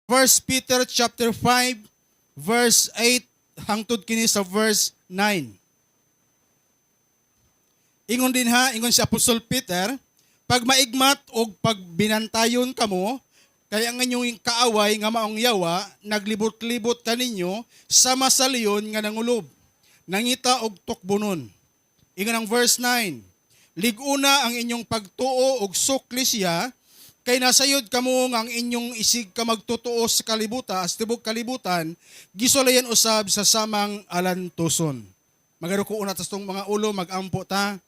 1 Peter chapter 5 verse 8 hangtod kini sa verse 9. Ingon din ha, ingon si Apostol Peter, "Pag maigmat og pagbinantayon kamo, kay ang inyong kaaway nga maong yawa, naglibot-libot kaninyo sama sa leon nga nangulob, nangita og tukbonon." Ingon ang verse 9, "Lig-una ang inyong pagtuo og sukli siya, kay nasayod kamo nga ang inyong isig ka magtotoo sa kalibutan, sa tibok kalibutan, gisulayan usab sa samang alantuson." Magaruko una ta atong mga ulo, magampo ta.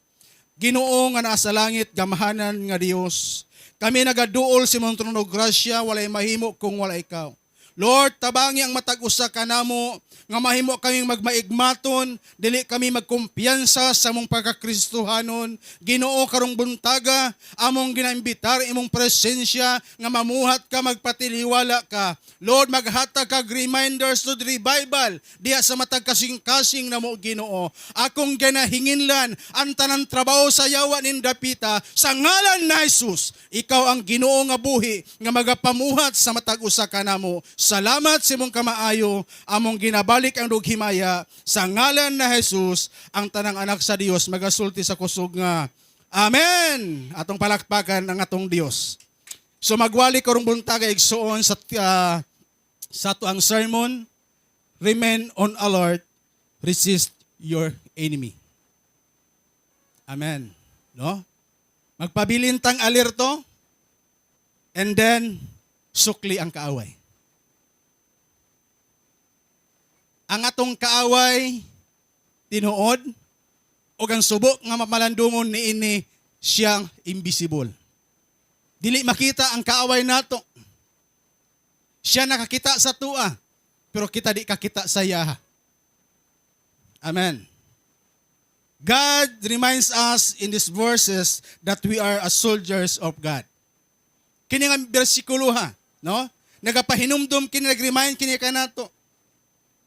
Ginoo nga naa sa langit, gamhanan nga Dios. Kami nagaduol sa imong trono grasya, walay mahimo kung wala ikaw. Lord, tabangi ang matag usa kanamo nga mahimo kaming magmaigmaton, dili kami magkumpiyansa sa among pagkakristohanon. Ginoo, karong buntaga, among ginaimbitar imong presensya nga mamuhat ka, magpatiliwala ka. Lord, maghatag kag reminders to the revival diha sa matag kasing-kasing namo, Ginoo. Akong ginahinginlan ang tanan trabaho sa yawa ning dapita sa ngalan ni Jesus. Ikaw ang Ginoo nga buhi nga magapamuhat sa matag usa kanamo. Salamat sa imong kamaayo, among ginabalik ang himaya sa ngalan na Jesus. Ang tanang anak sa Dios magasulti sa kusog nga Amen. Atong palakpakan ang atong Dios. So magwali karong buntaga, igsuon, sa ato ang sermon, "Remain on alert, resist your enemy." Amen. No? Magpabilin tang alerto and then sukli ang kaaway. Ang atong kaaway tinuod og ang subo nga mapalandungon niini siyang invisible. Dili makita ang kaaway nato. Siya nakakita sa tua, pero kita di kakita sa iya. Amen. God reminds us in these verses that we are as soldiers of God. Kini nga bersikulo ha, no? Nagapahinumdum kini, nag-remind kini kanato.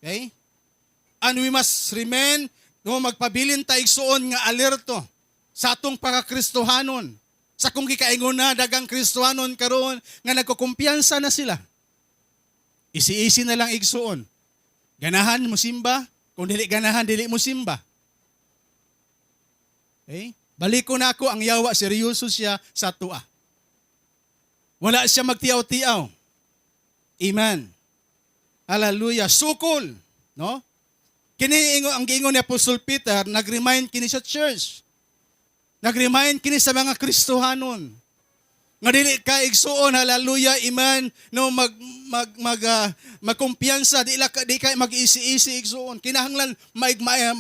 Okay? And we must remain, no, magpabilin ta, igsuon, nga alerto sa atong pagkakristohanon. Sa kung gikaingon na dagang Kristohanon karon nga nagkukumpiyansa na sila. Isi-isi na lang, igsuon. Ganahan mo simba, kung dili ganahan, dili mo simba. Okay? Balik ko na ako, ang yawa, seryoso siya sa tua. Wala siya magtiaw-tiaw. Amen. Hallelujah. Sukol. No? Kini ang giingon ni Apostle Peter, nag-remind kini sa church. Nag-remind kini sa mga Kristohanon. Nga dili ka, igsuon, hallelujah, amen, no, mag mag mag magkumpiyansa, di ka mag-isi-isi, igsuon. Kinahanglan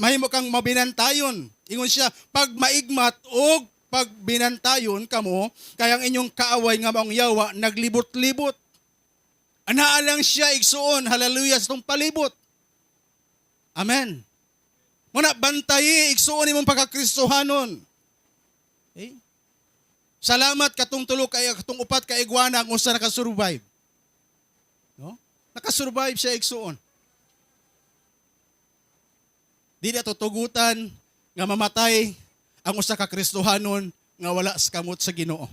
mahimo kang mabinantayon. Ingon siya, "Pag maigmat og pagbinantayon kamo, kay ang inyong kaaway nga maong yawa naglibot-libot." Anaa lang siya, igsuon, hallelujah, sa itong palibot. Amen. Muna bantayi, igsuon, imong pagkakristohanon. Okay? Salamat katong tulo kay katong upat ka iguana ang usa nakasurvive. No? Nakasurvive siya, igsuon. Di na tutugutan nga mamatay ang usa ka Kristohanon nga wala sa kamot sa Ginoo.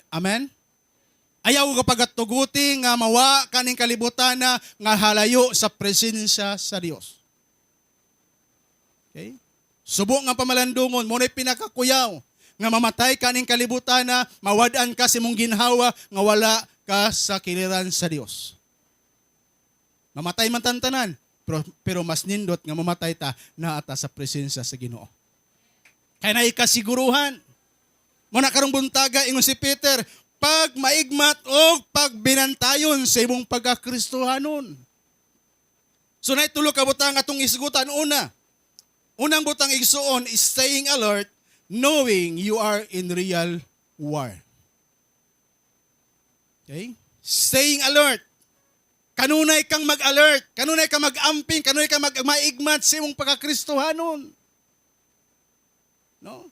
Amen. Ayaw ka pagatuguti nga mawa kaning kalibutan na nga halayo sa presensya sa Dios. Okay? Subo nga pamalandungon mo na'y pinakakuyaw nga mamatay kaning kalibutan na mawad-an ka sa imong ginhawa nga wala ka sa kiliran sa Dios. Mamatay man tantanan, pero mas nindot nga mamatay ta naa ta sa presensya sa Ginoo. Kay naay kasiguruhan. Muna karong buntaga, ingon si Peter, "Pag maigmat o pag binantayon sa imong pagkakristohanon." So naay tulo ka butang atong isgutan. Una. Unang butang, igsuon, is staying alert, knowing you are in real war. Okay? Staying alert. Kanunay kang mag-alert, kanunay kang mag-amping, kanunay kang maigmat sa imong pagkakristohanon. No?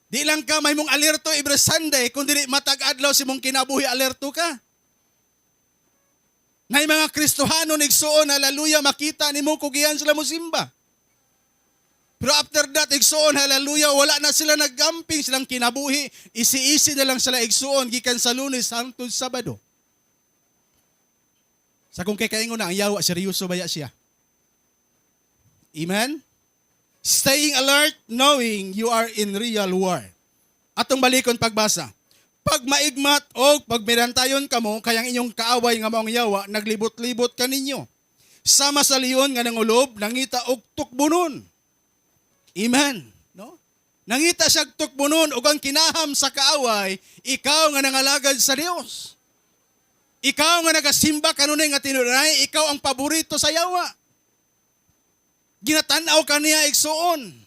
Di lang ka may mong alerto every Sunday, kundi matag adlaw sa imong kinabuhi alerto ka. Nay mga Kristohanon, igsuon, hallelujah, makita nimo kugihan sila mo simba. Pero after that, that, igsuon, hallelujah, wala na sila nagamping silang kinabuhi. Isi-isi na lang sila, igsuon, gikan sa Lunes hangtod Sabado. Sa kung kay kaingon na ang yawa, seryoso baya siya. Amen? Staying alert, knowing you are in real war. Atong balikon pagbasa. Pag maigmat o pag mirantayon kamo, kayang inyong kaaway nga maong yawa, naglibot-libot kaninyo. Sama sa leon nga nangulob, nangita og tukbonon. Amen. No? Nangita siya og tukbonon ug ang kinaham sa kaaway, ikaw nga nangalagad sa Dios. Ikaw nga nagasimba kanunay nga tinuod, ikaw ang paborito sa yawa. Ginatanaw ka niya, igsuon.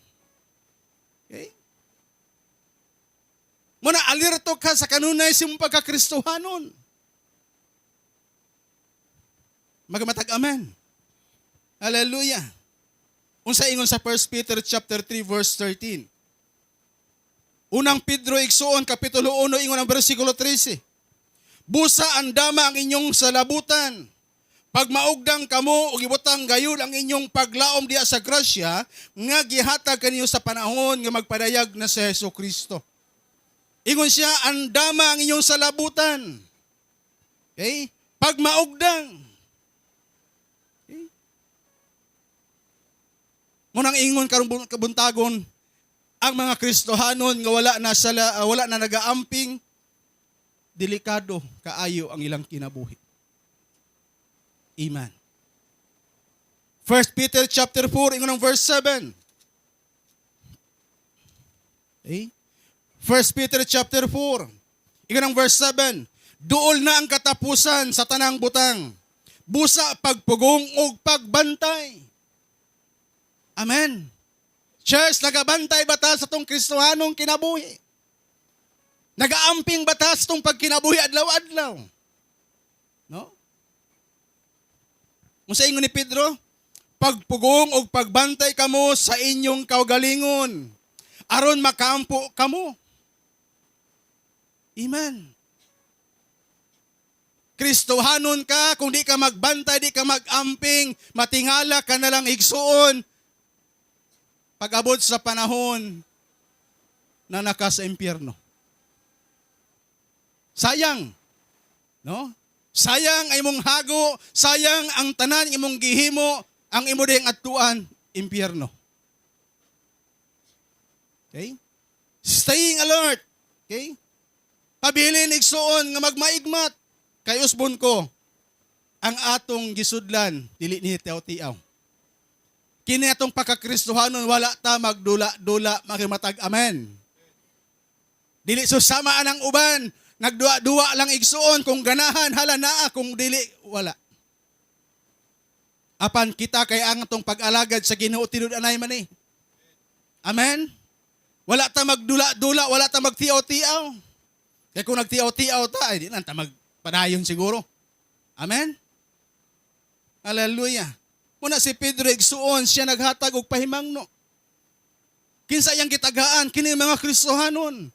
Okay? Muna alerto ka sa kanunay sa imong pagkakristohanon. Magamatag amen. Hallelujah. Unsa ingon sa 1 Peter chapter 3 verse 13? Unang Pedro, igsuon, kapitulo 1, ingon ang bersikulo 13. Busa andama ang inyong salabutan. Pagmaugdang kamo ug ibutang gayud ang inyong paglaom diha sa grasya nga gihatag kaninyo sa panahon nga magpadayag na si Hesus Kristo. Ingon siya, andama ang inyong salabutan. Okay? Pagmaugdang. Okay? Munang ingon karong kabuntagon, ang mga Kristohanon nga wala na nagaamping, delikado kaayo ang ilang kinabuhi. Amen. 1 Peter chapter 4, ingon ang verse 7. Okay? 1 Peter chapter 4, ingon ang verse 7. Duol na ang katapusan sa tanang butang. Busa pagpugong ug pagbantay. Amen. Church, nagabantay ba ta sa tong Kristohanong kinabuhi? Nagaamping ba ta sa tong pagkinabuhi adlaw-adlaw? No? Kung sa ingon ni Pedro, pagpugong og pagbantay kamo sa inyong kaugalingon, aron makaampo kamo. Amen. Kristohanon ka, kung di ka magbantay, di ka magamping, matingala ka na lang, igsuon. Pag-abot sa panahon na naka sa impyerno. Sayang. No? Sayang ang imong hago, sayang ang tanan imong gihimo, ang imo ding atuan, impyerno. Okay? Staying alert. Okay? Pabilin, igsuon, nga magmaigmat. Kay usbon ko, ang atong gisudlan, dili ni tiaw-tiaw. Kini atong pagkakristohanon, wala ta magdula-dula, makimatag amen. Dili susama ang uban, nagduwa-duwa lang, igsuon, kung ganahan hala naa, kung dili wala. Apan kita kay ang atong pag-alagad sa Ginoo tinud-anay man eh. Amen. Wala ta magdula-dula, wala ta magtiaw-tiaw. Kaya kung nagtiaw-tiaw ta, ay di na ta magpadayon siguro. Amen? Hallelujah. Muna si Pedro, igsuon, siya naghatag og pahimangno. Kinsa iyang gitagaan? Kini mga Kristohanon.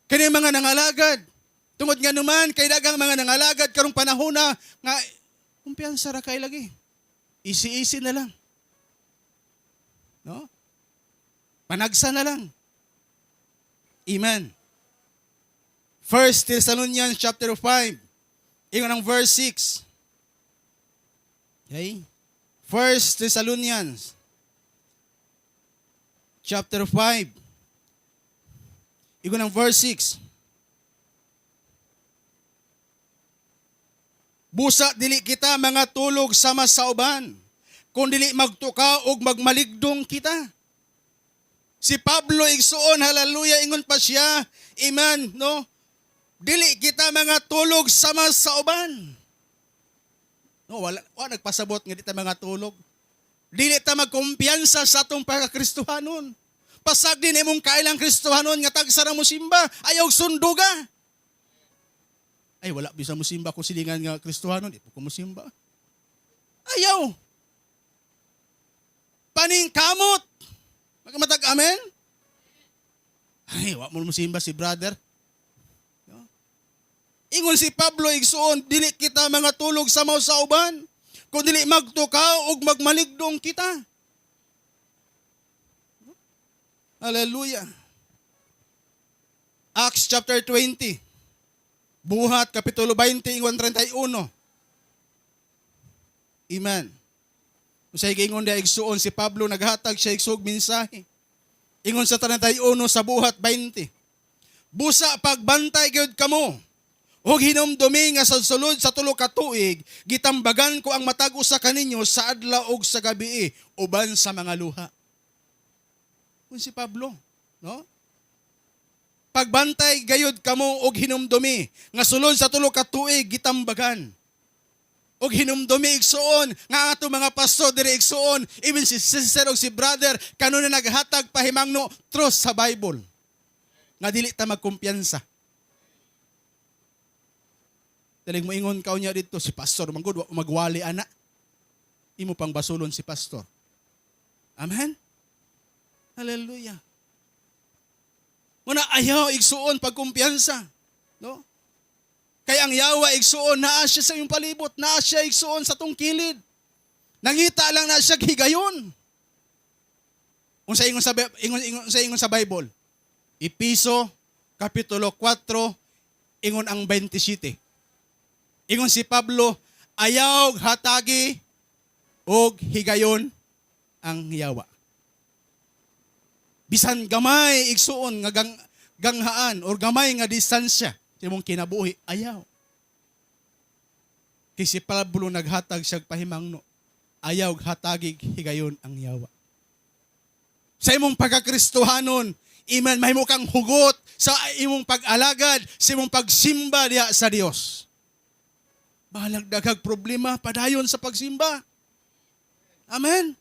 Kini mga nangalagad. Tungod nga naman kay daghang mga nangalagad karong panahon na nga kumpiyansa ra kay lagi. Easy-easy na lang. No? Panagsa na lang. Amen. First Thessalonians chapter 5, ingon ang verse 6. Okay? First Thessalonians chapter 5, ingon ang verse 6. Busa dili kita mga tulog sama sa uban, kung dili magtuka og magmaligdong kita. Si Pablo, igsuon, hallelujah, ingon pa siya, amen, no? Dili kita mga tulog sama sa uban. No, wala, wala nagpasabot nga di ta mga tulog. Dili ta magkumpiyansa sa atong pagkakristohanon. Pasag din imong kailang Kristohanon nga tagsa ra mo simba, ayaw sunduga. Ay, wala bisa mo simba kung silingan nga Kristohanon, di po ko mo simba. Ayaw. Paningkamot. Magkamatag amen? Ay, wa mo simba si brother. No? Ingon si Pablo, igsuon, dili kita mga tulog sa sa uban. Kung dili magtukaw og magmaligdong kita. Hallelujah. Acts chapter 20. Buhat, Kapitulo 20, ingon 31. Amen. Unsay giingon diha, igsuon, si Pablo naghatag siya igsuog mensahe. Ingon sa 31 sa Buhat 20: "Busa pagbantay gyud kamo og hinumdumi nga sa sulod sa 3 ka tuig gitambagan ko ang matag usa kaninyo sa adlaw ug sa gabi uban sa mga luha." Kung si Pablo, no? "Pagbantay gayud kamo og hinumdumi nga sulod sa 3 ka tuig gitambagan." Og hinumdumi, igsuon, nga ato mga pastor diri, igsuon, even si sister og si brother kanunay naghatag pahimangno trust sa Bible nga dili ta magkumpiyansa. Daling mo ingon ka unya dito, si pastor man gud magwali ana. Imo pang basulon si pastor. Amen. Hallelujah. Muna ayaw, igsuon, pagkumpiyansa, no? Kay ang yawa, igsuon, naa siya sa iyong palibot, naa siya, igsuon, sa tong kilid. Nangita lang na siya higayon. Unsa ingon sa Bible? Epeso kapitulo 4 ingon ang 27. Ingon si Pablo, "Ayaw hatagi og higayon ang yawa." Bisan gamay, igsuon, nga ganghaan or gamay nga distansya sa imong kinabuhi, ayaw. Kay si Pablo naghatag siya pahimangno, ayaw hatagi higayon ang yawa. Sa imong pagkakristohanon, amen, mahimo kang hugot sa imong pag-alagad, sa imong pagsimba diha sa Dios. Bahalag daghag problema, padayon sa pagsimba. Amen.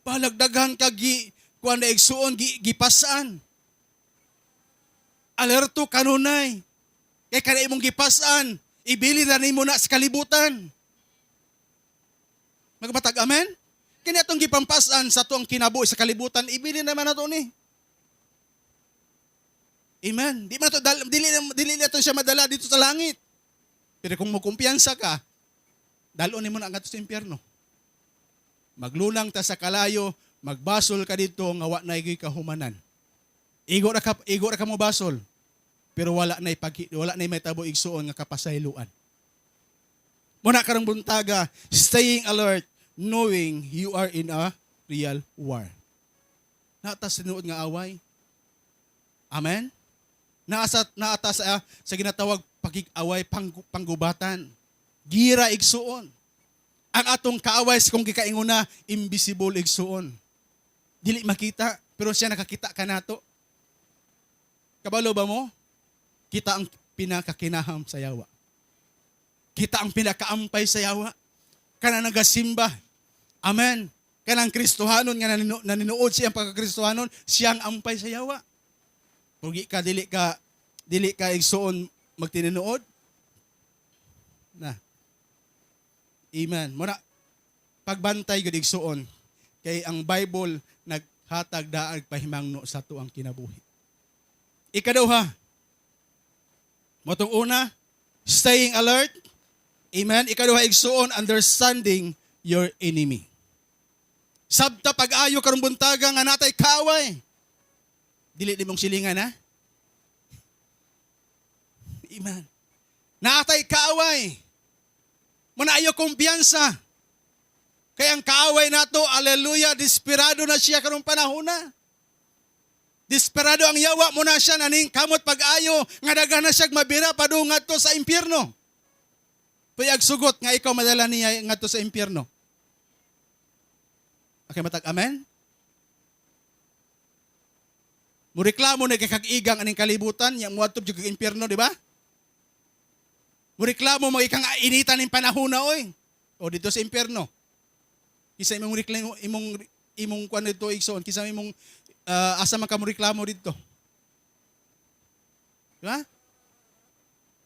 Bahalag daghan ka gi kuan na, igsuon, gi, gipasan. Alerto kanunay. Kay kada imong gipasan, ibili na nimo na sa kalibutan. Magbatag amen? Kini atong gipampasan sa tuang kinabuhi sa kalibutan, ibili naman nato ni. Amen. Di man to dili dili na to siya madala dito sa langit. Pero kung mokumpiyansa ka, dalon nimo na ngadto sa impyerno. Maglunang ta sa kalayo, magbasol ka dito nga wa na kahumanan. Igo ra ka mo basol. Pero wala na may tabo, igsuon, nga kapasayloan. Muna karong buntaga, staying alert, knowing you are in a real war. Naa ta sa tinuod nga away. Amen? Naata sa ginatawag pakig-away, panggubatan. Gira, igsuon. Ang atong kaaway sa kung gikaingona, invisible, igsuon. Dili makita, pero siya nakakita kanato. Kabalo ba mo? Kita ang pinakakinaham sa yawa. Kita ang pinakaampay sa yawa. Kana nagasimba. Amen. Kanang Kristohanon nga naninuod siyang pagkakristohanon, siyang ampay sa yawa. Kung dili ka, igsuon, magtinuod na. Amen. Muna pagbantay gud, igsuon, kay ang Bible naghatag daag pahimangno sa tuang kinabuhi. Ikaduha, motong una, staying alert. Amen. Ikaduha, igsuon, understanding your enemy. Sabta pag-ayo karong buntaga nga natay kaaway. Dili di mong silingan ha. Amen. Naatay kaaway. Muna ayo kumpiyansa. Kaya ang kaaway nato, hallelujah, desperado na siya karong panahon na. Desperado ang yawa mo na siya naning kamot pag-ayo nga daghan na siya mabira padung ngadto sa impyerno. Payag sugot nga ikaw madala niya ngadto sa impyerno. Okay, matag amen? Mureklamo na kag-igang aning kalibutan, yang muadto jud kag impyerno, di ba? Mureklamo mo ikang initan ning panahon na oy. O dito sa impyerno. Kisa imong reklamo imong kuan dito, igsoon, kisa imong asa man ka mo reklamo dito. Di ba?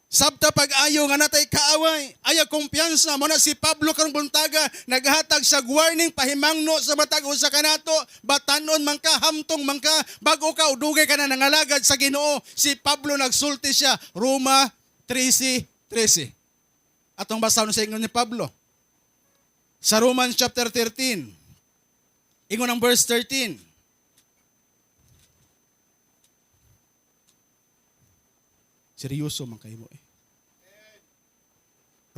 Sabta pag-ayo nga natay kaaway, ayaw kumpiyansa. Mo na si Pablo karong buntaga naghatag sa warning pahimangno sa matag usa kanato, batanon man ka, hamtong man ka, bag-o ka o dugay ka na nangalagad sa Ginoo. Si Pablo nagsulti siya, Roma 13:13. Atong basahon sa ingon ni Pablo. Sa Romans chapter 13, ingon ang verse 13. Seryoso man kayo mo eh.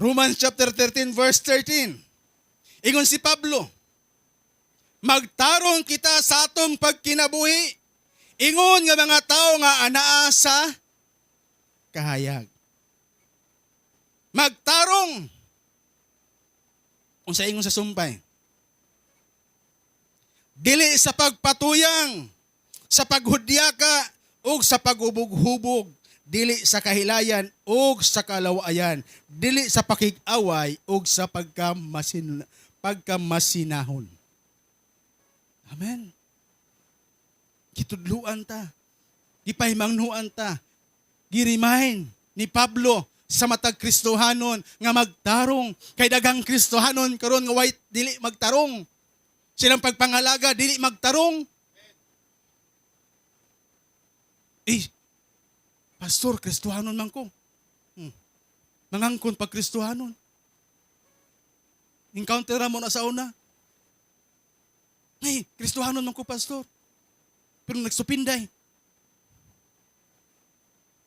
Romans chapter 13 verse 13. Ingon si Pablo, "Magtarong kita sa atong pagkinabuhi, ingon nga mga tao nga anaa sa kahayag." Magtarong. Unsa ingon sa sumpay? "Dili sa pagpatuyang, sa paghudyaka, ug sa paghubog-hubog, dili sa kahilayan ug sa kalawayan, dili sa pakig-away ug sa pagkamasinahon." Amen. Gitudluan ta. Gipahimangnuan ta. Gi-remind ni Pablo sa matag Kristohanon nga magtarong, kay daghang Kristohanon karon nga white dili magtarong. Silang pagpangalaga dili magtarong. "Eh, pastor, Kristohanon man ko." Mangangkon pag Kristohanon. Encounter mo na sa una. "Hey, Kristohanon man ko, pastor. Pero nagsupinday.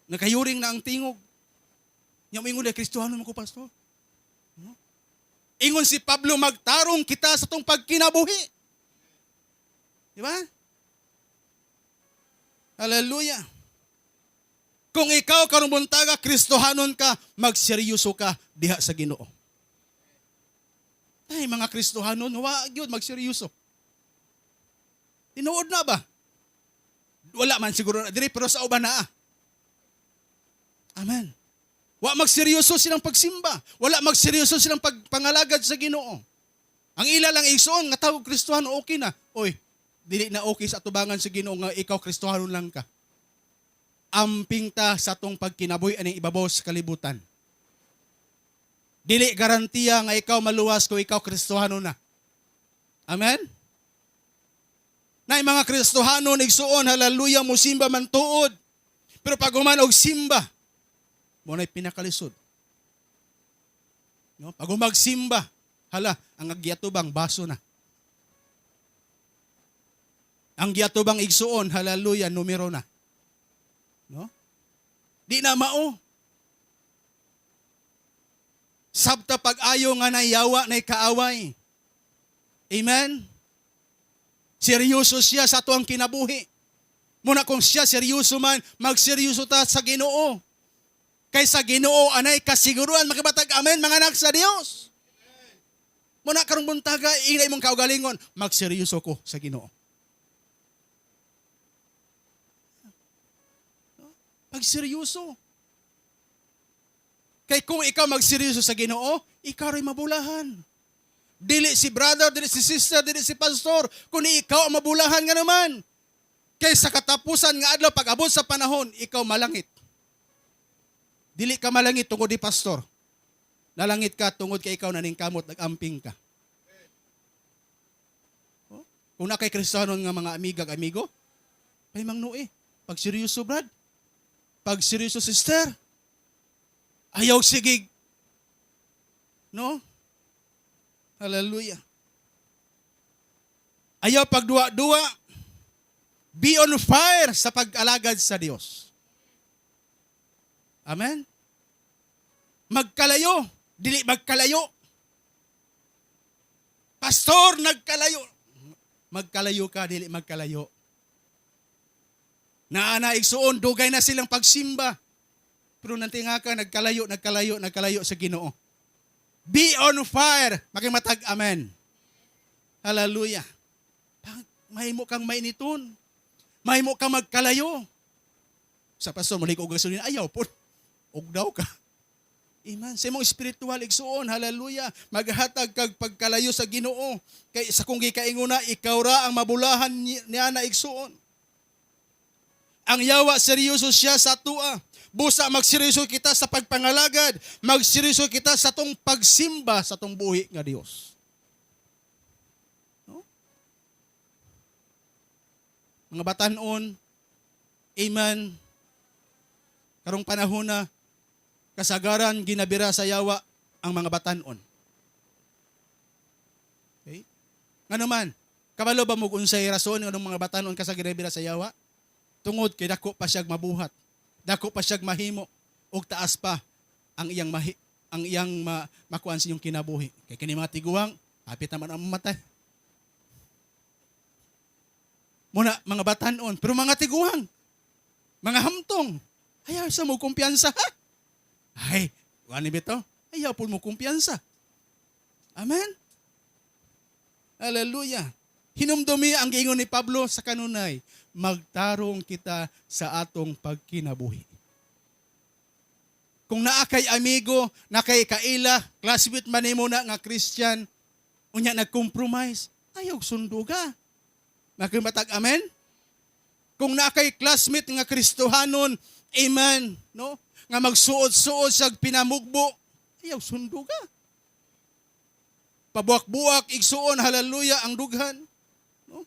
Nakayuring na ang tingog." Nya moingon, "Kristohanon man ko, pastor." No? Ingon si Pablo, magtarong kita sa tong pagkinabuhi. Di ba? Hallelujah. Kung ikaw karong buntaga Kristohanon ka, magseryoso ka diha sa Ginoo. Ay, mga Kristohanon, wa gyud magseryoso. Tinuod na ba? Wala man siguro na diri, pero sa uban naa. Amen. Wa magseryoso silang pagsimba. Wala magseryoso silang pagpangalagad sa Ginoo. Ang ila lang igsoon nga tawag Kristohano, okay na. Oy, dili na okay sa atubangan sa Ginoo nga ikaw Kristohanon lang ka. Amping ta sa atong pagkinabuhi aning ibabaw sa kalibutan. Dili garantiya nga ikaw maluwas kung ikaw Kristohano na. Amen? Nay mga Kristohano, igsuon, hallelujah, musimba man tuod. Pero pag human og simba, mao na'y pinakalisod. No? Pag humagsimba, hala, ang giatubang baso na. Ang giatubang, igsuon, hallelujah, numero na. No? Di na mao. Sabta pag-ayo nga nayawa na kaaway. Amen? Seryoso siya sa atuang kinabuhi. Muna kung siya seryoso man, magseryoso ta sa Ginoo. Kay sa Ginoo anay kasiguruan, makibatag amen, mga anak sa Dios. Muna karong buntaga, ingna imong kaugalingon, "Magseryoso ko sa Ginoo." Pagseryoso. Kay kung ikaw magseryoso sa Ginoo, ikaw rin mabulahan. Dili si brother, dili si sister, dili si pastor, kundi ikaw ang mabulahan nga naman. Kay sa katapusan nga adlaw, pag abot sa panahon, ikaw malangit. Dili ka malangit tungod di pastor. Nalangit ka tungod kay ikaw naningkamot, nagamping ka. Oh? Kung na kay Kristohanon nga mga amigag amigo, pahimangnoe. Pag seryoso, brad. Pag seryoso, sister. Ayaw sige. No? Hallelujah. Ayaw pagduwa-duwa. Be on fire sa pag-alagad sa Dios. Amen? Magkalayo. Dili magkalayo. "Pastor, nagkalayo." Magkalayo ka, dili magkalayo. Naa na, igsuon, dugay na silang pagsimba. Pero nantinga ka, nagkalayo, nagkalayo, nagkalayo sa Ginoo. Be on fire. Makimatag, amen. Hallelujah. Pag mahimo kang mainiton. Mahimo kang magkalayo. "Sa pastor, muli ko gasolina." Ayaw po. Og daw ka. Amen. Sa imong spiritual, igsuon, hallelujah. Maghatag kag pagkalayo sa Ginoo. Kay sa kung gikaingona, ikaw ra ang mabulahan niya na, igsuon. Ang yawa, seryoso siya sa atua. Busa magseryoso kita sa pagpangalagad, magseryoso kita sa tong pagsimba sa tong buhi nga Dios. No? Mga batanon, amen. Karong panahon na kasagaran ginabira sa yawa ang mga batanon. Okay? Nga naman, kabalo ba mo kung unsay rason nganong mga batanon kasagaran ginabira sa yawa? Tungod kay dako pa siyag mabuhat. Dako pa siyag mahimo. Og taas pa ang iyang mahi, ang iyang makuan sa inyong kinabuhi. Kay kini mga tiguang, hapit naman ang mamatay. Muna, mga batanon, pero mga tiguang, mga hamtong, ayaw sa mo kumpiyansa, ha? Ay, wani bito? Ayaw po mo kumpiyansa. Amen? Hallelujah. Hinumdumi ang giingon ni Pablo sa kanunay, magtarong kita sa atong pagkinabuhi. Kung naa kay amigo, na kay kaila, classmate man nimo na nga Christian, unya nag-compromise, ayaw sunduga. Makimatag amen? Kung naa kay classmate nga Kristohanon, amen, no? Nga magsuod-suod sa pinamugbo, ayaw sunduga. Pabuak-buak igsuon, hallelujah, ang dughan. No?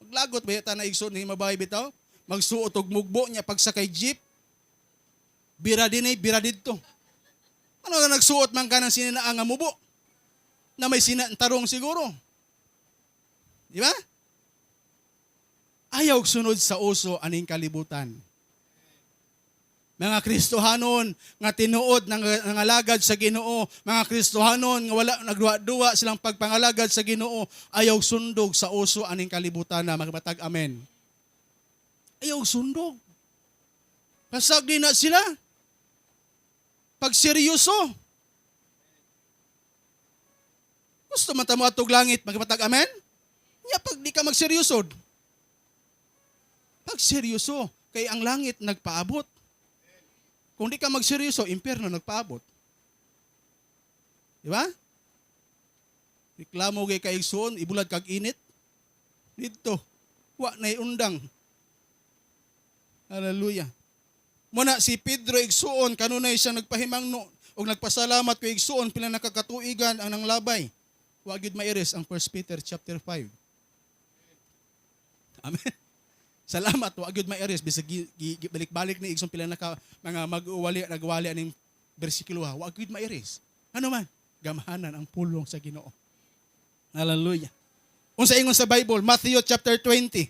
Maglagot ba yata na igsuon ni mabay bitaw? Magsuot og mugbo niya pagsakay jeep. Bira din eh, bira didto. Ano na nagsuot man ka ng sinina nga mubo? Na may sina tarong siguro. Di ba? Ayaw sunod sa uso aning kalibutan. Mga Kristohanon nga tinuod nang nangalagad sa Ginoo, mga Kristohanon nga wala nagduwa-duwa silang pagpangalagad sa Ginoo, ayaw sundog sa uso aning kalibutan na magbatag amen. Ayaw sundog. Pasag di na sila. Pag seryoso. Gusto man ta mo atog langit, magbatag amen? Nya pag di ka magseryoso. Pag seryoso, kay ang langit nagpaabot. Kung di ka magseryoso, impyerno nagpaabot. Di ba? Reklamo kay kaigsoon, ibulad kag init. Dito, wa nay undang. Hallelujah. Muna si Pedro igsuon kanunay siya nagpahimangno og nagpasalamat ko igsuon pila nakakatuigan ang nanglabay. Wa gyud mairis ang 1 Peter chapter 5. Amen. Salamat, wa gyud mairis bisag balik-balik ni igsoon pila naka mga mag-uwali nagwali aning bersikulo ha. Wa gyud mairis. Ano man? Gamhanan ang pulong sa Ginoo. Hallelujah. Unsa ingon sa Bible, Matthew chapter 20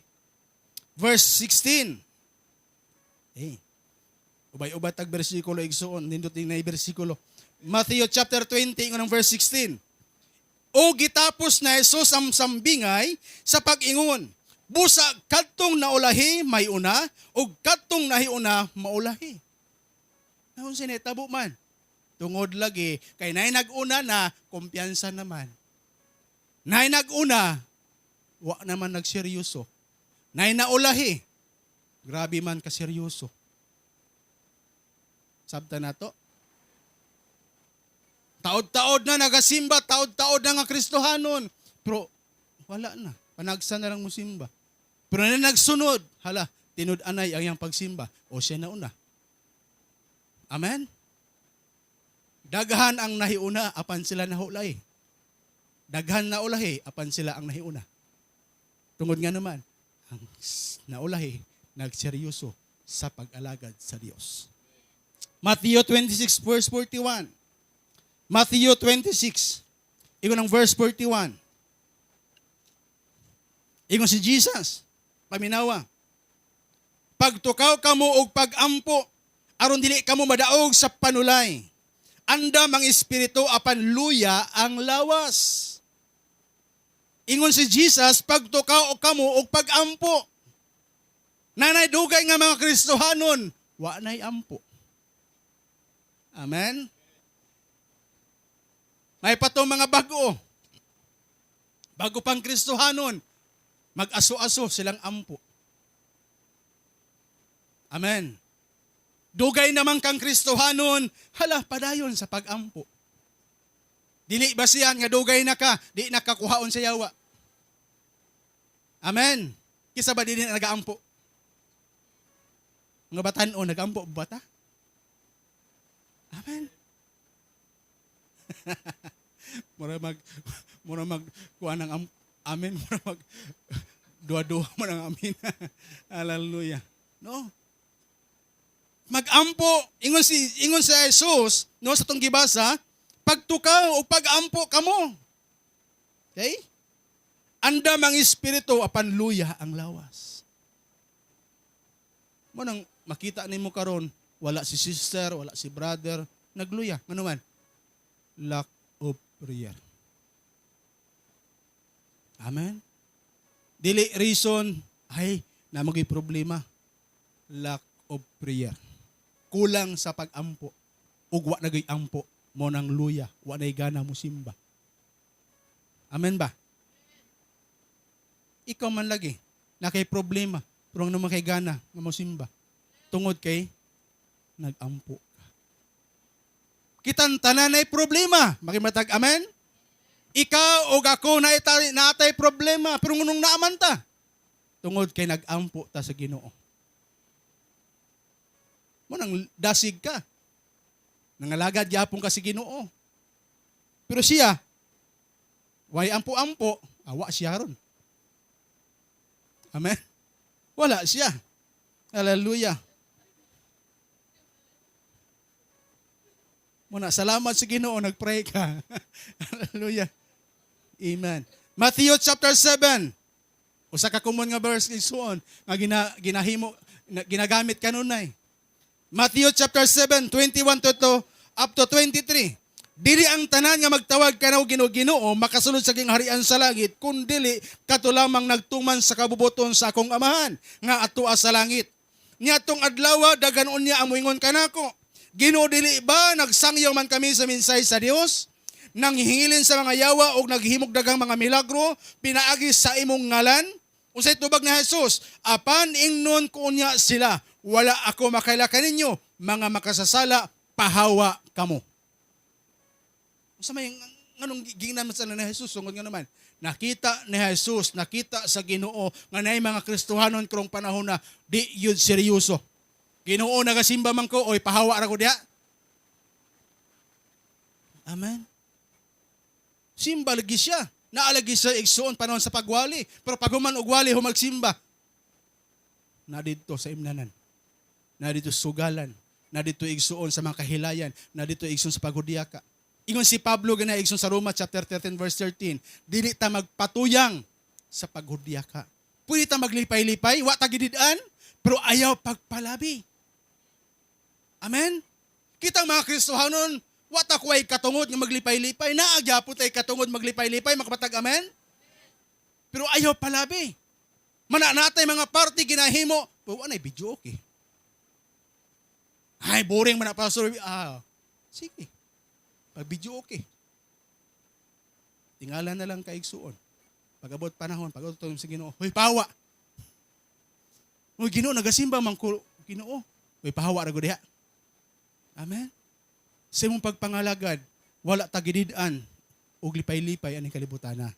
verse 16. Eh. Ubay-ubay tag bersikulo igsuon, nindot din na bersikulo. Matthew chapter 20 ingon ang verse 16. O gitapos na Jesus ang sambingay sa pag-ingon, busa kadtong naulahi may una ug kadtong nahiuna maulahi. Naon sinetabo man? Tungod lagi kay nay nag-una na kumpiyansa naman. Nay nag-una wa naman nagseryoso. Nay naulahi grabe man kaseryoso. Sabta na to. Taod-taod na nagasimba, taod-taod na nga Kristohanon. Pero wala na. Panagsa na lang mo simba. Pero na nagsunod, hala, tinud-anay ang iyang pagsimba. O siya na una. Amen? Daghan ang nahiuna, apan sila nahulay. Daghan na ulahi, apan sila ang nahiuna. Tungod nga naman, ang naulahi, nagseryoso sa pag-alagad sa Dios. Matthew 26 verse 41. Matthew 26, ingon ang verse 41. Ingon si Jesus, paminawa. Pagtukaw kamo og pagampo, aron dili kamo madaog sa panulay. Andam ang espiritu apan luya ang lawas. Ingon si Jesus, pagtukaw kamo og pagampo. Nanay dugay nga mga Kristohanon, wa nay ampo. Amen. May patong mga bago. Bago pang Kristohanon, mag-aso-aso silang ampo. Amen. Dugay naman kang Kristohanon, hala, padayon sa pag-ampo. Dili ba siyan nga dugay na ka, di na kakuhaon sa yawa. Amen. Kisa ba di na nagaampo? Mga batan-o, nagaampo bata? Amen. Mura mag kuha ng amen, mura mag duha-duha mo ng amen. Hallelujah. No? Magampo, ingon sa Jesus, no, sa tong gibasa, pagtukaw o pagampo kamo. Okay? Andam ang espiritu apan luya ang lawas. Mo nang makita nimo karon, Wala si sister, wala si brother, nagluya. Ano man? Lack of prayer. Amen? Dili reason, ay, naa man problema. Lack of prayer. Kulang sa pag-ampo. Ug wa na gyud ampo mao nang luya, wa na gana mo simba. Amen ba? Ikaw man lagi, naa kay problema, pero ang naman kay gana nga mo simba. Tungod kay nag-ampo ka. Kitang tanan ay problema. Makimatag amen? Ikaw o ako na natay problema, pero ngunong naaman ta? Tungod kay nag-ampo ta sa Ginoo. Mao nang dasig ka. Nangalagad gyapon ka sa Ginoo. Pero siya, way ampo-ampo, awa siya ron. Amen? Wala siya. Hallelujah. Muna, salamat sa Ginoo, nagpray ka. Hallelujah. Amen. Matthew chapter 7. Usa ka common nga verse igsuon nga ginahimo ginagamit kanunay. Matthew chapter 7, 21 to up to 23. Dili ang tanan nga magtawag kanaw Ginoo, Ginoo makasulod sa gingharian sa langit, kundili kato lamang nagtuman sa kabubuton sa akong Amahan nga atoa sa langit. Niadtong adlaw daghan unya ang moingon kanako, "Ginoo, dili ba nagsangyaw man kami sa mensahe sa Dios, nanghihilin sa mga yawa og naghimog daghang mga milagro pinaagi sa imong ngalan?" Unsay tubag ni Jesus? "Apan ingnon ko unya sila, wala ako makaila kaninyo, mga makasasala, pahawa kamo." Unsa may nganong gingnan man sa ni Jesus? Sungod nga naman nakita ni Jesus, nakita sa Ginoo nga naay mga Kristohanon karong panahon na di yun seryoso. "Ginoo, nagasimba man ko, oy, pahawa ra ko diha." Amen. Simba lagi siya. Naalagi siya igsuon panahon sa pagwali. Pero pag human og wali humagsimba, na didto sa imnanan. Na didto sugalan. Na didto igsuon sa mga kahilayan. Na didto igsuon sa paghudyaka. Ingon si Pablo gana igsuon sa Roma chapter 13 verse 13, dili ta magpatuyang sa paghudyaka. Pwede ta maglipay-lipay, wa ta gidid-an, pero ayaw pagpalabi. Amen? Kita mga Kristohanon, wa ta kuway katungod nga maglipay-lipay. Naa gyapon tay katungod maglipay-lipay, makapatag amen? Pero ayaw palabi. Mana natay mga party ginahimo, pero wa nay video okay. "Ay, boring man na, Pastor." Ah, sige. Pag video okay. Tingala na lang kaigsuon. Pag-abot panahon, pag-abot sa Ginoo, "Hoy, pawa. Hoy, Ginoo, nagasimba man ko, Ginoo. Hoy, pahawa ra gud diha." Amen. Sa imong pagpangalagad, wala ta gidid-an og lipay-lipay aning kalibutana.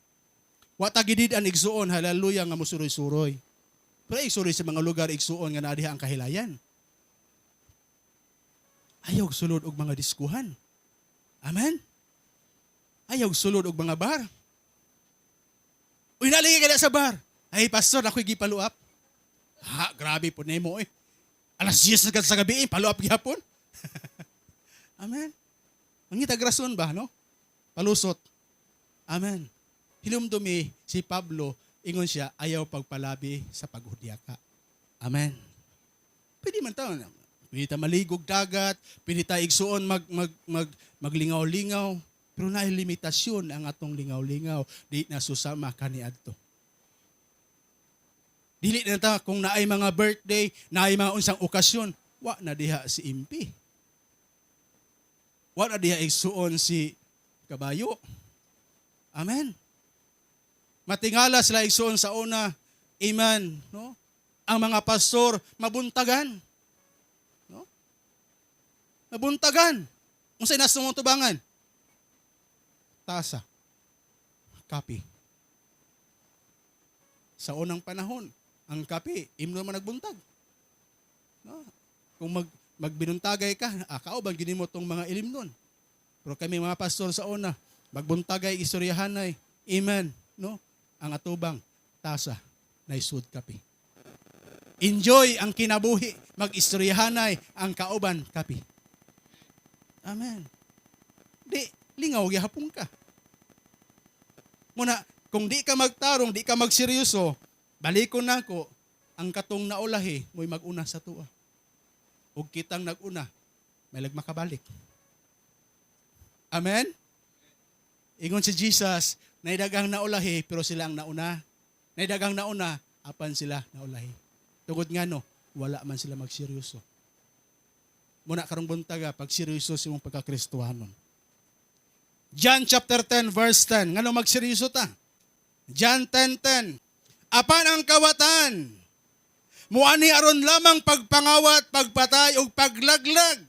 Wa ta gidid-an igsuon, hallelujah, nga musuroy-suroy. Pero igsuroy sa mga lugar igsuon nga naa diha ang kahilayan. Ayaw sulod og mga diskuhan. Amen? Ayaw sulod og mga bar. "Uy, naligi ka na sa bar." "Ay, Pastor, ako'y gipaluap." Ha, grabe po nimo eh. Alas 10 na sa gabi, eh, paluap gihapon. Amen. Mangitag rason ba, no? Palusot. Amen. Hilumdumi si Pablo, ingon siya, ayaw pagpalabi sa paghudyaka. Amen. Pwede man taon. Pwede ta maligog dagat, pwede ta igsuon mag, mag, mag, maglingaw-lingaw, pero naay limitasyon ang atong lingaw-lingaw, di na susama kaniadto. Dili na ta kung naay mga birthday, naay mga unsang okasyon, wa na diha si Impi. Wa na diha igsuon si Kabayo. Amen. Matingala sila igsuon sa una. Amen, no? Ang mga pastor mabuntagan. No? Mabuntagan. Unsay nasa mong tubangan? Tasa. Kape. Sa unang panahon, ang kape, imno man nagbuntag. No? Kung magbinuntagay ka, kauban gini mo tong mga ilim nun. Pero kami mga pastor sa una, magbuntagay istoryahanay, amen, no? Ang atubang tasa na isud kape. Enjoy ang kinabuhi, mag-istoryahanay ang kauban kape. Amen. Di lingaw gihapon ka. Muna, kung di ka magtarong, di ka magseryoso, balikon nako, ang katong naulahi mo'y mag-una sa tuwa. Ug kitang nag-una, may makabalik. Amen? Ingon si Jesus, naay daghang naulahi, pero sila ang nauna. Naay daghang nauna, apan sila naulahi. Tungod nga no, wala man sila magseryoso. Muna karong buntaga, pag seryoso sa imong pagkakristuhanon. John chapter 10 verse 10. Ngano magseryoso ta? John 10:10. Apan ang kawatan, muani aron lamang pagpangawat, pagpatay ug paglaglag.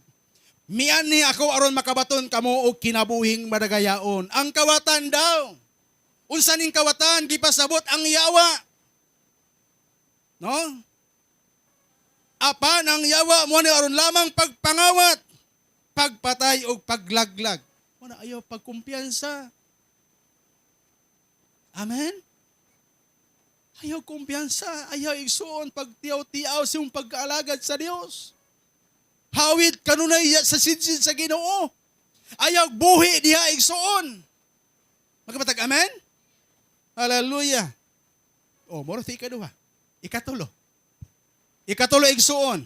Miani ako aron makabaton kamo og kinabuhing madagayaon. Ang kawatan daw. Unsa ning kawatan? Gipasabot ang yawa. No? Apan ang yawa muani aron lamang pagpangawat, pagpatay ug paglaglag. Wala, ayaw pagkumpiyansa. Amen? Ayaw kumpiyansa, ayaw, igsuon, pagtiaw-tiaw sa imong pagkaalagad sa Dios. Hawid kanunay sa sidsid sa Ginoo. Ayaw buhi diha, igsuon. Magkabatag amen? Hallelujah. Oh, moro ti ikaduha. Ikatulo. Ikatulo, igsuon.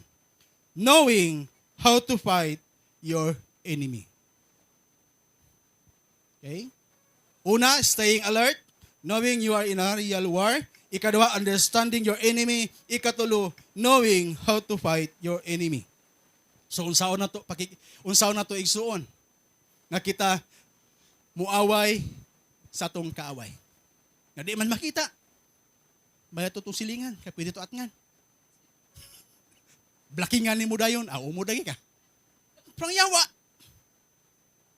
Knowing how to fight your enemy. Okay? Una, staying alert, knowing you are in a real war. Ikaduha, understanding your enemy. Ikatulo, knowing how to fight your enemy. So unsaon na to, igsuon, nga kita muaway sa atong kaaway? Nga di man makita. Baya to tong silingan, kay pwede to atngan. Blockingan nimo dayon, ah, umo dagi ka. Pero ang yawa,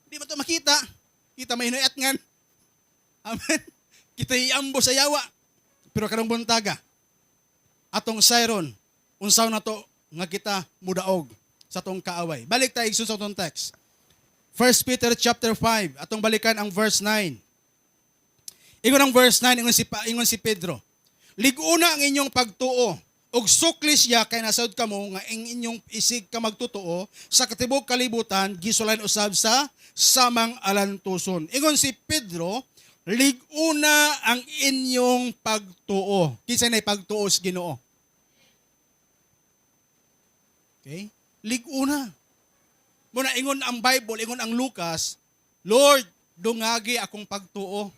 di man to makita. Kita may atngan. Amen. Kita iambo sa yawa. Pero karong buntaga, atong sayron, unsaon na to nga kita mudaog sa atong kaaway? Balik tayo, igsoon, sa atong text. 1 Peter chapter 5, atong balikan ang verse 9. Ingon ang verse 9, ingon si Pedro, "Lig-una ang inyong pagtuo, ug sukli siya kay nasawod kamo nga ang inyong isig ka magtotoo sa katibok kalibutan gisulayan usab sa samang alantuson." Ingon si Pedro, lig-una ang inyong pagtuo. Kinsa na pagtuo sa Ginoo? Okay? Lig-una. Muna ingon ang Bible, ingon ang Lucas, "Lord, dungagi akong pagtuo."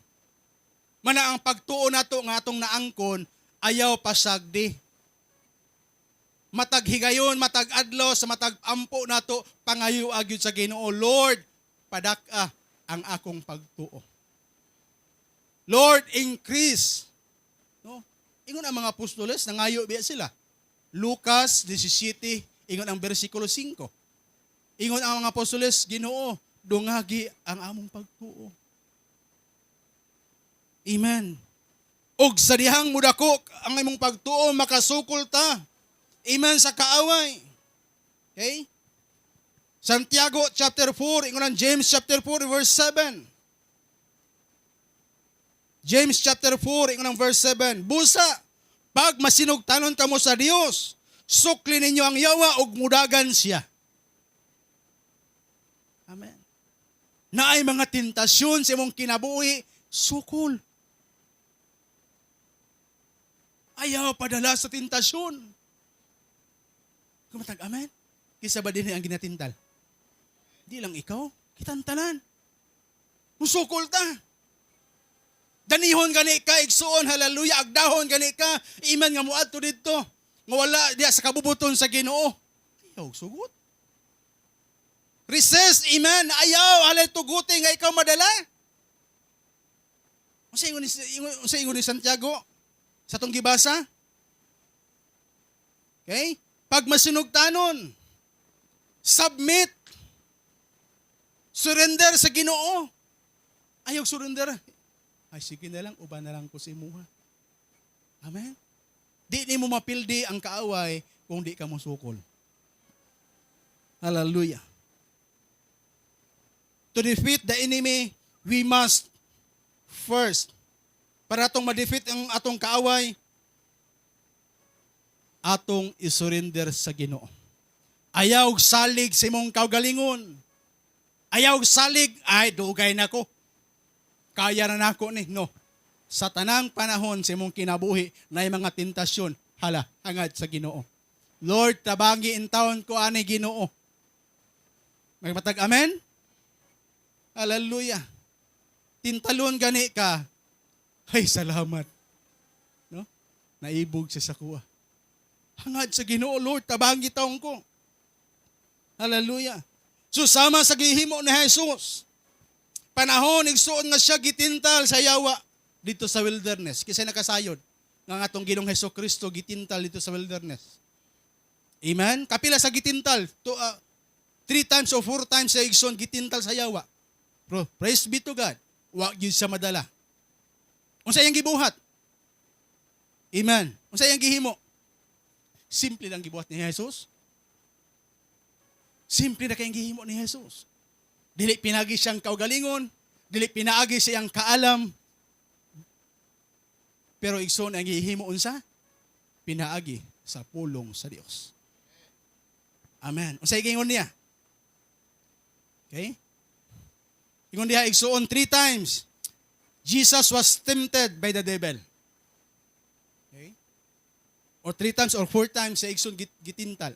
Mana ang pagtuo nato nga atong naangkon, ayaw pasagdi. Matag higayon, matag adlaw, sa matag ampo nato, pangayo gyud sa Ginoo, "Lord, padak-a ang akong pagtuo. Lord, increase." No? Ingon ang mga apostoles, nangayo biya sila. Lucas 17, ingon ang bersikulo 5. Ingon ang mga apostoles, "Ginoo, dungagi ang among pagtuo." Amen. Og sa dihang mudako ang imong pagtuo, makasukol ta. Amen, sa kaaway. Okay? Santiago chapter 4, ingon ang James chapter 4 verse 7. James chapter 4, ingon ang verse 7. "Busa, pag masinugtanon kamo sa Dios, sukli ninyo ang yawa ug mudagan siya." Amen. Naay mga tentasyon sa imong kinabuhi, sukol. Ayaw padala sa tentasyon. Kumatag, amen? Kisa ba din ang ginatintal? Di lang ikaw, kitang tanan. Musukol ta. Danihon gani ka, igsuon, hallelujah, agdahon gani ka, iman nga muadto didto. Nga wala diya sa kabubuton sa Ginoo. Ayaw sugot. Resist, amen, ayaw, alay tuguti nga ikaw madala. Unsa ingon ni Santiago sa atong gibasa? Okay? Pag masinugtanon, submit, surrender sa Ginoo. Ayaw surrender. Ay, sige na lang, uban na lang ko sa imuha. Amen? Di nimo mapildi ang kaaway kung di ka mosukol. Hallelujah. To defeat the enemy, we must first, para atong ma-defeat ang atong kaaway, atong isurrender sa Ginoo. Ayaw salig sa imong kaugalingon. Ayaw salig, "Ay, dugay na ko. Kaya na nako ni." No. Sa tanang panahon sa imong kinabuhi, na mga tentasyon, hala, hangad sa Ginoo. Lord, tabangi intawon ko ani, Ginoo. Magmatag amen? Hallelujah. Tintalon gani ka. Ay, salamat. No? Naibog siya sa kuha. Hangad sa Ginoo, Lord, tabangi taon ko. Hallelujah. So sama sa gihimo ni Jesus. Panahon igsuon nga siya gitintal sa yawa dito sa wilderness. Kasi nakasayod nga atong Ginoong Hesus Kristo gitintal dito sa wilderness. Amen? Kapila sa gitintal. To, three times or four times sa igsoon gitintal sa yawa. Pero praise be to God. Wa gyud siya madala. Unsa iyang gibuhat? Amen. Unsa iyang gihimo? Simple lang gibuhat ni Jesus. Simple na kayong gihimo ni Jesus. Dili pinagi siyang kaugalingon, dili pinaagi siyang kaalam. Pero igsoon, ang gihimo unsa? Pinaagi sa pulong sa Dios. Amen. Unsa giingon niya? Okay? Ingon diha, igsuon, three times Jesus was tempted by the devil. Okay? Or three times or four times sa igsoon gitintal.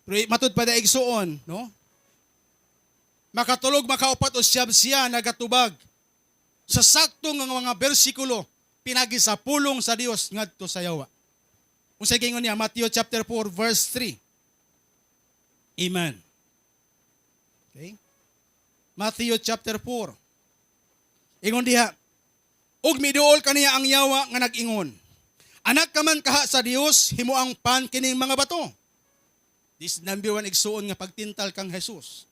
Pero matud pa da, igsuon, no? Makatulog, makaupat o siyab siya nagatubag sa sakto nga mga bersikulo pinagi sa pulong sa Dios ngadto sa yawa. Unsay giingon niya? Matthew chapter 4 verse 3. Amen. Okay? Matthew chapter 4. Ingon diha, "Ug miduol kaniya ang yawa nga nag-ingon, 'Anak ka man kaha sa Dios, himuang pan kining mga bato.'" This number one, igsuon, nga pagtintal kang Jesus.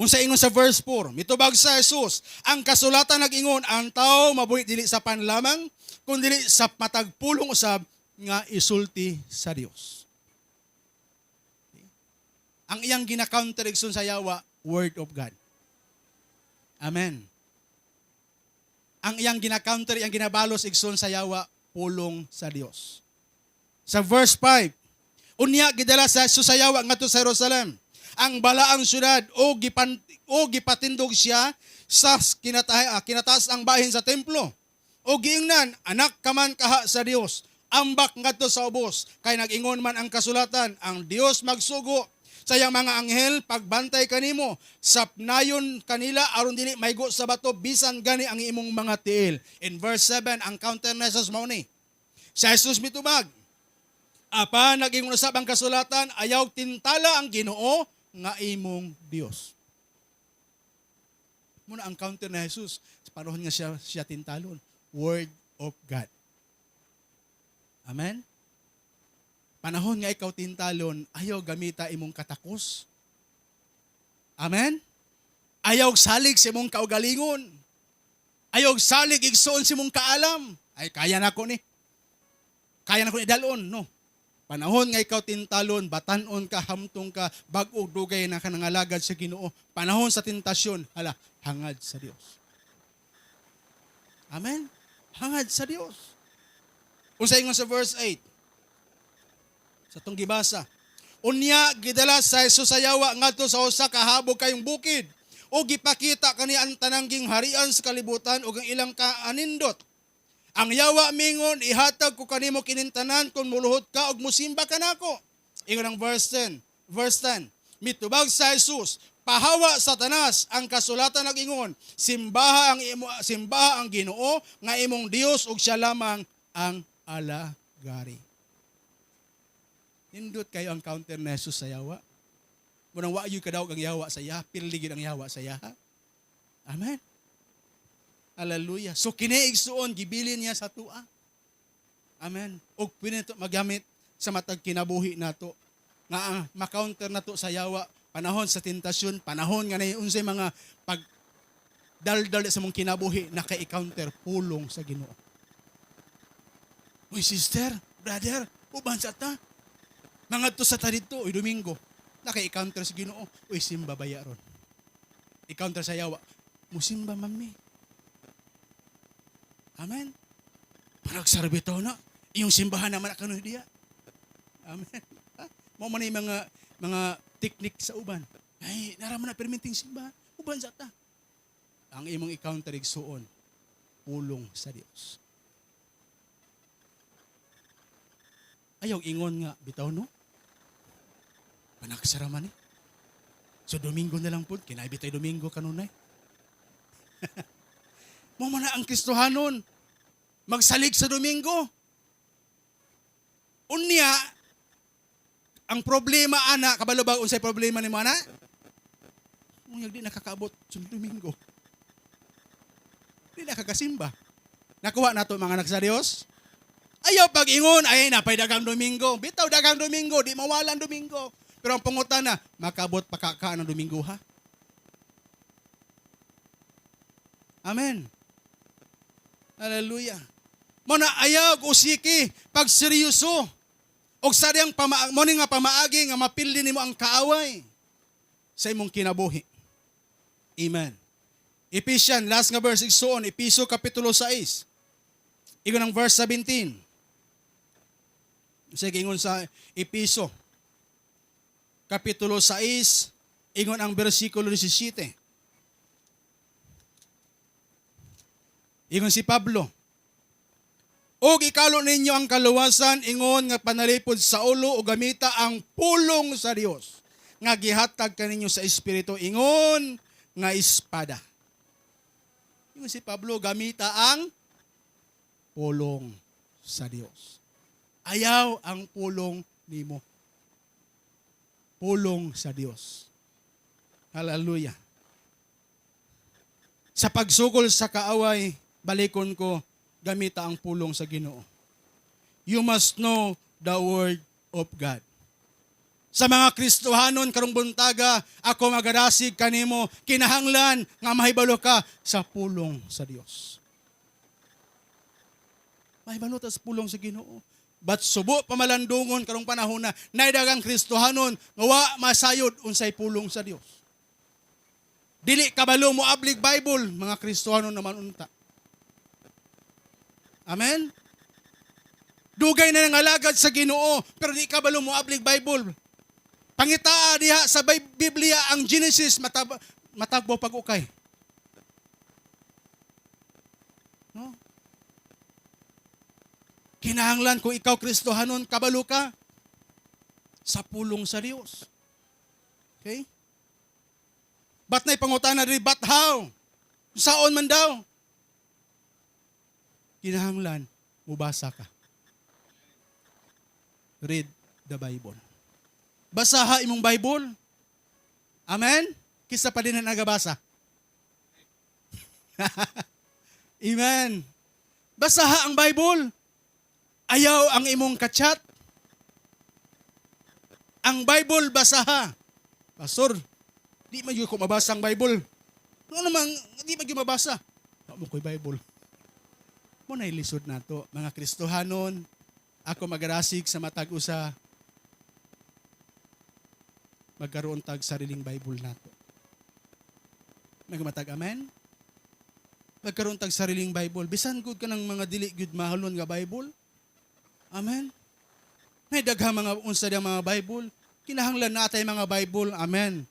Unsa ingon sa verse 4? Mitubag sa Jesus, "Ang kasulatan nag-ingon, ang tao mabuhi dili sa pan lamang, kundi sa matag pulong usab nga isulti sa Dios." Ang iyang gina-counter, igsoon, sa yawa, word of God. Amen. Ang iyang gina-counter, iyang ginabalos, igsoon, sa yawa, pulong sa Dios. Sa verse 5, "Unya gidala sa Jesus sa yawa ngadto sa Jerusalem, ang balaang syudad, o gipatindog siya sa kinataas ang bahin sa templo. O giingnan, 'Anak ka man kaha sa Dios, ambak ngadto sa ubos, kay nag-ingon man ang kasulatan, ang Dios magsugo sa iyang mga anghel pagbantay kanimo, sapnayon kanila aron dili maigo sa bato bisan gani ang imong mga tiil.'" In verse 7, ang counter ni Jesus mao ni. Si Jesus mitubag, "Apan nag-ingon usab ang kasulatan, ayaw tintala ang Ginoo nga imong Dios." Muna ang counter ni Jesus sa panahon nga siya tintalon, word of God. Amen? Panahon nga ikaw tintalon, ayaw gamita imong katakos. Amen? Ayaw salig sa imong kaugalingon. Ayaw salig, igsoon, sa imong kaalam. "Ay, kaya na ko ni. Kaya na ko ni dalon." No. Panahon nga ikaw tintalon, batanon ka, hamtong ka, bag-o dugay na ka nangalagad sa Ginoo. Panahon sa tentasyon, hala, hangad sa Dios. Amen? Hangad sa Dios. Unsa ingon sa verse 8? Sa atong gibasa. "Unya gidala sa Jesus sa yawa ngadto sa usa ka habog kayong bukid. O gipakita kaniya ang tanang gingharian sa kalibutan ug ang ilang kaanindot. Ang yawa mingon, 'Ihatag ko kanimo kining tanan kung muluhod ka ug musimba kanako.' Ingon ang verse 10. Verse 10. Mitubag sa Jesus, 'Pahawa, Satanas, ang kasulatan nag-ingon, simbaha ang Ginoo nga imong Dios ug siya lamang ang alagari.'" Nindot kayo ang counter ni Jesus sa yawa. Munang wa kadaog ang yawa sa iya, pildi gid ang yawa sa iya. Amen. Hallelujah. So kini, igsuon, gibilin niya sa tua. Amen. Ug pwede nato magamit sa matag kinabuhi nato nga ang ma-counter nato sa yawa panahon sa tentasyon, panahon nga nay unsay mga pag daldal sa mong kinabuhi na i-counter pulong sa Ginoo. "Uy, sister, brother, uban sa ta. Mangadto sa ta didto, uy, Domingo." Naka-i-counter sa Ginoo. "Uy, simba baya ron." I-counter sa yawa. "Musimba mami." Amen. Panagsarbito na. Iyong simbahan naman kano diya. Amen. Ha? Mao man yung mga teknik sa uban. "Ay, naraman na perminting simbahan. Uban sa ta." Ang imong i-counter, igsuon, pulong sa Dios. Ayaw ingon nga, bitaw no? Panagsara man eh. So Domingo na lang po, kinaibi tayo Domingo kanunay. Mao man na ang Kristohanon. Magsalig sa Domingo. Unya, ang problema ana, kabalo ba unsay problema nimo ana? Unya di nakakaabot sa Domingo. Di nakakasimba. Nakuha nato, mga anak sa Dios? Ayaw pag-ingon, ay napay dagang Domingo. Bitaw dagang Domingo, di mawala ang Domingo. Pero ang pangutana, makaabot pa ka ka ng Domingo ha? Amen. Hallelujah. Mao na ayaw usiki pag seryoso. Og sa diyang mo ni nga pamaagi nga mapildi nimo ang kaaway sa imong kinabuhi. Amen. Ephesians, last nga verse igsuon, Episo kapitulo 6. Ingon ang verse 17. Sige, ingon sa Episo. Kapitulo 6, ingon ang bersikulo 17. Ingon si Pablo, "Og ikalo ninyo ang kaluwasan ingon nga panalipod sa ulo ug gamita ang pulong sa Dios nga gihatag kaninyo sa Espiritu ingon nga espada." Ingon si Pablo, gamita ang pulong sa Dios. Ayaw ang pulong nimo. Pulong sa Dios. Hallelujah. Sa pagsugol sa kaaway, balikon ko, gamita ang pulong sa Ginoo. You must know the word of God. Sa mga Kristohanon karong buntaga, ako magadasig kanimo, kinahanglan nga mahibalo ka sa pulong sa Dios. Mahibalo ta sa pulong sa Ginoo. But subo pamalandungon karong panahon na naidagang Kristohanon nga wa masayod unsay pulong sa Dios. Dili kabalo mo ablig Bible, mga Kristohanon naman unta. Amen? Dugay na nangalagad sa Ginoo, pero di kabalo mo ablig Bible. Pangitaa diha sa Biblia ang Genesis, matagbo pag-ukay. No? Kinahanglan kung ikaw Kristohanon, kabalo ka sa pulong sa Dios. Okay? But na ipangutana diri, but how? Saon man daw? Kinahanglan, mubasa ka. Read the Bible. Basaha imong Bible. Amen? Kisa pa din na nagabasa. Amen. Basaha ang Bible. Ayaw ang imong kachat. Ang Bible, basaha. "Pastor, di man gyud ko mabasa ang Bible." Ano naman, di man gyud mabasa? Wa mo ko'y Bible. Mao na lisod nato, mga Kristohanon, ako magarasig sa matag usa, magkaroon tag sariling Bible nato. Nagmatag amen? Magkaroon tag sariling Bible. Bisan gud ka ng mga dili gud mahalon nga Bible. Amen. May daghang mga unsa diyang mga Bible. Kinahanglan natay mga Bible. Amen.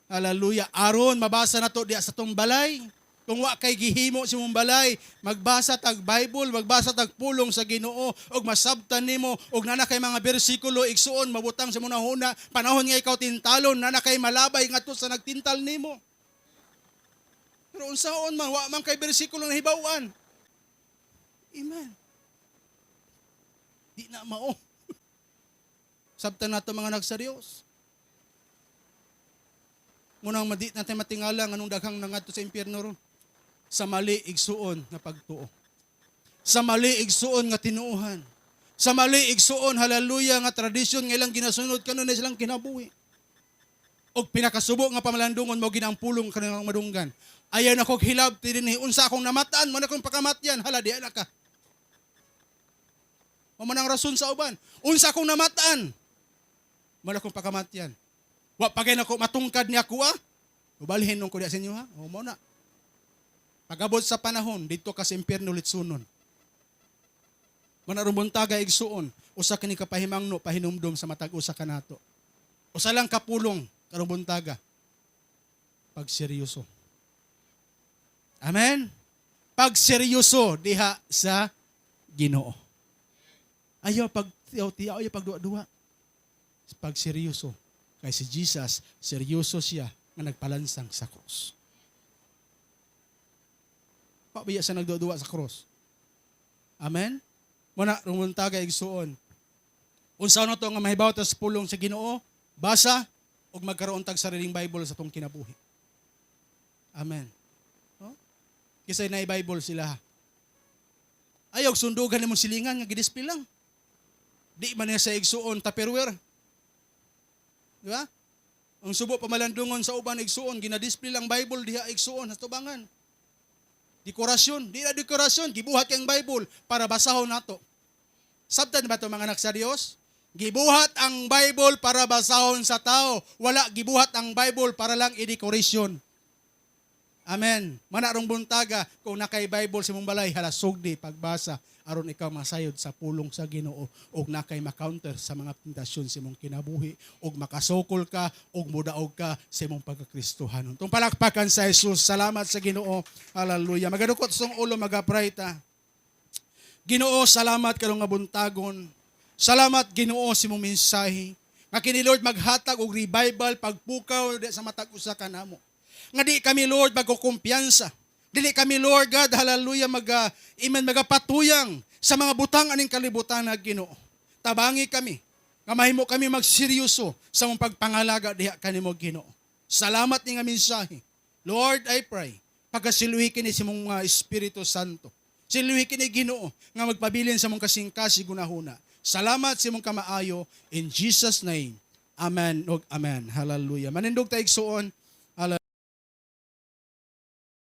Hallelujah. Aron mabasa na to diya sa tong balay. Kung wa kay gihimo sa imong balay, magbasa tag Bible, magbasa tag pulong sa Ginoo ug masabtan nimo ug nana kay mga bersikulo igsuon mabutang sa imong huna panahon nga ikaw tintalon, nana kay malabay ngadto sa nagtintal nimo. Pero unsaon man wa man kay bersikulo nga hibaw-an. Amen. Di na mao. Sabtan nato, mga anak sa Dios. Munang madi natin matingala nganong daghang nangadto sa impyerno ron. Sa mali igsuon nga pagtuo. Sa mali igsuon nga tinuohan. Sa mali igsuon, hallelujah, nga tradisyon nga ilang ginasunod kanon silang kinabuhi. Og pinakasubo nga pamalandungon mo ginang pulong kanang madunggan. "Ayaw na kog hilabti dinhi, unsa akong namatan, mo na akong pakamatyan," hala di na ka. Mao man ang rason sa uban. "Unsa akong namatan, mo na akong pakamatyan. Wa pa kay nako matungkad ni ako ah. Ubalhin nung ko diya sa inyo ha." O mo na. Pagabot sa panahon, dito ka sa impyerno litsunon. Manarong buntaga igsuon, usa kini kapahimangno pahinumdom sa matag usa kanato. Usa lang kapulong karong buntaga. Pagseryoso. Amen. Pagseryoso diha sa Ginoo. Ayaw pag tiyaw, ayaw pag duwa-duwa. Pag seryoso. Kay si Jesus, seryoso siya nga nagpalansang sa krus. Pabiya siya nagduwa-duwa sa krus. Amen? Muna, rumuntaga igsuon. Unsa na to nga mahibaw ta sa pulong sa Ginoo? Basa ug magkaroon tag sariling Bible sa atong kinabuhi. Amen. No? Kisay na Bible sila. Ayaw sundugan nimong silingan nga gidisplay lang. Di man niya sa igsuon Tupperware. Di ba? Ang subo pamalandungon sa uban igsuon, gina-display lang Bible diha igsuon sa tubangan. Dekorasyon, di na dekorasyon, gibuhat kang Bible para basahon nato. Sabtan ba ito, mga anak sa Dios? Gibuhat ang Bible para basahon sa tao. Wala gibuhat ang Bible para lang i-decoration. Amen. Manarong buntaga, kung nakay Bible sa imong balay, hala sugdi pagbasa aron ikaw masayod sa pulong sa Ginoo ug nakay ma-counter sa mga tentasyon sa imong kinabuhi ug makasukol ka ug mudaog ka sa imong pagkakristohanon. Tung palakpakan sa Jesus. Salamat sa Ginoo. Hallelujah. Magadukot sa ulo, magapray ta. Ginoo, salamat karong nga buntagon. Salamat, Ginoo, sa imong mensahe. Nga kini, Lord, maghatag og revival pagpukaw di sa matag usa kanamo. Nga di kami, Lord, magkukumpiyansa. Dili kami, Lord God, hallelujah, maga, amen, magapatuyang sa mga butang aning kalibutan na Ginoo. Tabangi kami nga mahimo kami magseryoso sa mong pagpangalaga diha kanimo, Ginoo. Salamat ni nga mensahe. Lord, I pray, pagkasiluhi kini sa mong Espiritu Santo. Siluhi kini, Ginoo, nga magpabilin sa mong kasing-kasing gunahuna. Salamat sa imong kamaayo, in Jesus' name. Amen ug amen. Hallelujah. Manindog ta, igsuon. Hallelujah.